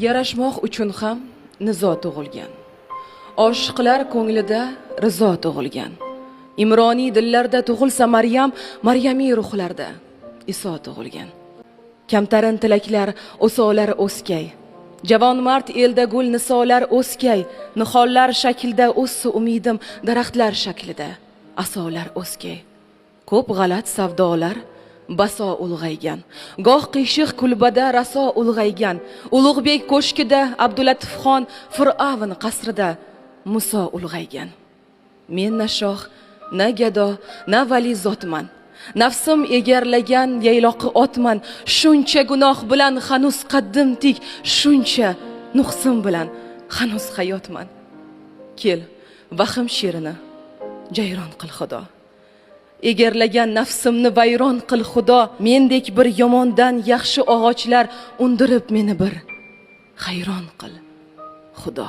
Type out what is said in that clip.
Yarashmoq uchun ham nizo tug'ilgan. Oshiqlar ko'nglida rizo tug'ilgan. Imroniy dillarda tug'ilsa Maryam, Maryamiy ruhlarda Iso tug'ilgan. Kamtarin tilaklar o'solar o'skay. Javonmard elda gul nisolar o'skay, nihollar shaklida o'ssa umidim, daraxtlar shaklida asolar o'skay. Ko'p g'alat savdolar baso ulg'aygan. Goh qiyshiq kulbada raso ulg'aygan. Ulug'bek ko'shkida Abdulatifxon, Fir'avn qasrida Muso ulg'aygan. Men na shoh, na gado, na vali zotman. Nafsim egarlagan yayloqi otman. Shuncha gunoh bilan hanuz qaddim tik, shuncha nuqsim bilan hanuz hayotman. Kel, vahm sherini jayron qil, Xudo. Egarlagan nafsimni vayron qil, Xudo. Mendek bir yomondan yaxshi og'ochlar undirib meni bir hayron qil, Xudo.